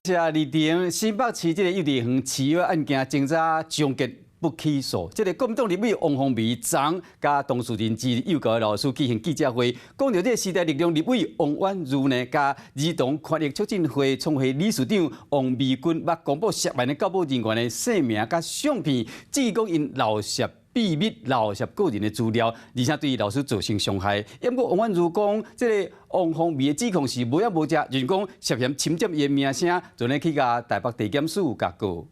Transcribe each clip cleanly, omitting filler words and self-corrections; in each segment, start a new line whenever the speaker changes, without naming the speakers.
謝麗婷，新北市這个幼稚園飼藥案件偵查終結不起訴。這个國民黨立委王鴻薇昨佮當事人之一幼教的老師舉行記者會，講著這个時代力量立委王婉諭呢，佮兒童權益促進會創會理事長王美君，捌公布涉案的教保人員的姓名佮相片，指講𪜶漏泄秘密、漏泄個人的資料，而且對老師造成傷害。毋過王婉諭講，這个王鴻薇的指控是無影無跡，就是講涉嫌侵佔伊的名聲，就呢去共台北地檢署共告。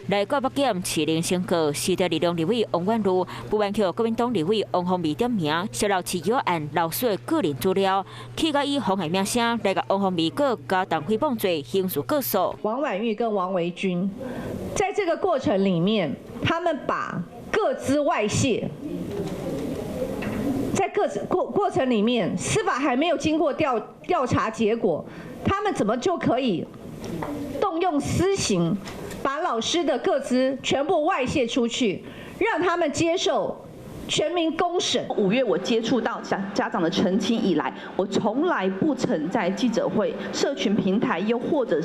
來到北檢市林宣告，時代力量立委王婉諭不滿予國民黨立委王鴻薇點名，洩露飼藥案老師的個人資料，去共以妨害名聲來共王鴻薇告加重誹謗罪刑事告訴。
王婉諭跟王維君，在這個過程裡面，他們把個資外洩，在個過程裡面，司法還沒有經過調查結果，他們怎麼就可以動用私刑，把老師的個資全部外洩出去，讓他們接受全民公審。
5月我接觸到家長的澄清以來，我從來不曾在記者會、社群平台，又或者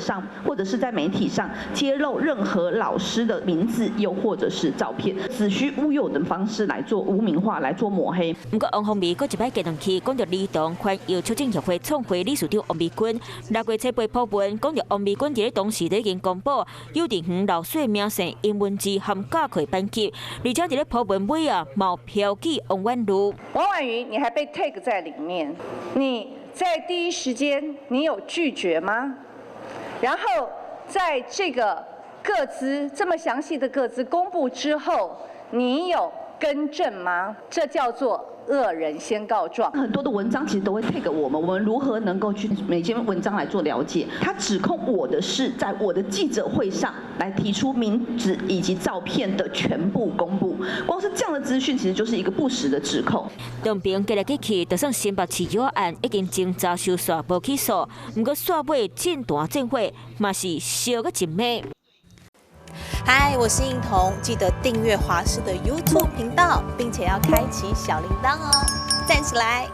是在媒體上揭露任何老師的名字，又或者是照片，子虛烏有的方式來做污名化，來做抹黑。
毋過王鴻薇閣一擺加轉去講著兒童權益促進協會創會理事長王美君，6月初八鋪文講著王美君佇咧當時已經公布幼稚園老師的名姓、英文字含教課班級，而且佇咧鋪文尾啊，嘛標記王婉諭。
王婉諭，你還被 tag 在裡面，你在第一時間你有拒絕嗎？然後在這個個資這麼詳細的個資公布之後，你有更正嗎？這叫做惡人先告狀。
很多的文章其實都會 tag 我們，我們如何能夠去每篇文章來做了解？他指控我的是在我的記者會上來提出名字以及照片的全部公布，光是這樣的資訊，其實就是一個不實的指控。
兩邊結來結去，就算新北市藥案已經偵查收煞無起訴，毋過煞尾政壇戰火嘛是燒閣真猛。
嗨，我是應彤，記得訂閱華視的 YouTube 頻道，並且要開啟小鈴鐺哦，讚起來！